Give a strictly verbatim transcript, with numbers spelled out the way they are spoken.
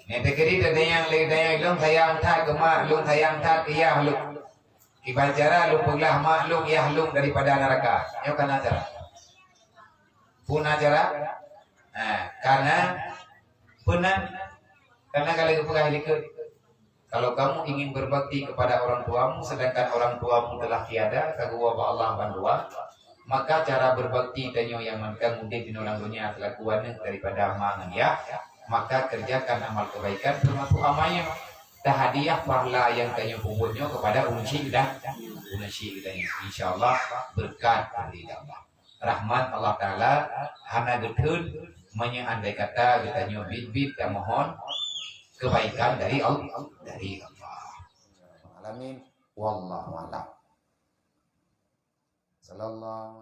Nyang teukeudi tanyong lé tanyong, "Lôn sayang that keu mak lôn, sayang that keu yah lôn. Kiban cara lôn peuglah mak lôn, yah lôn daripada neuraka?" Nyoe kana cara. Peue na cara? Ha, karena peue na? Karena ka lheueh geupeugah likot. Kalau kamu ingin berbakti kepada orang tuamu, sedangkan orang tuamu telah tiada, ka geuwoe bak Allah bandua, maka cara berbakti tanyoe nyang mantong udeb di lam donya selaku aneuk daripada ma ngon yah, maka kerjakan amal kebaikan termasuk amal nyoe. Tahadiah pahala nyang tanyoe peubuet nyoe kepada ureueng syik dan ureueng syik tanyoe. Insya Allah berkat dari Allah. Rahmat Allah Taala hana geutheun meunyoe andai kata geutanyoe biet-biet tamohon kebaikan dari Allah, dari Allah. Alamin. Wallahu a'lam. Sallallahu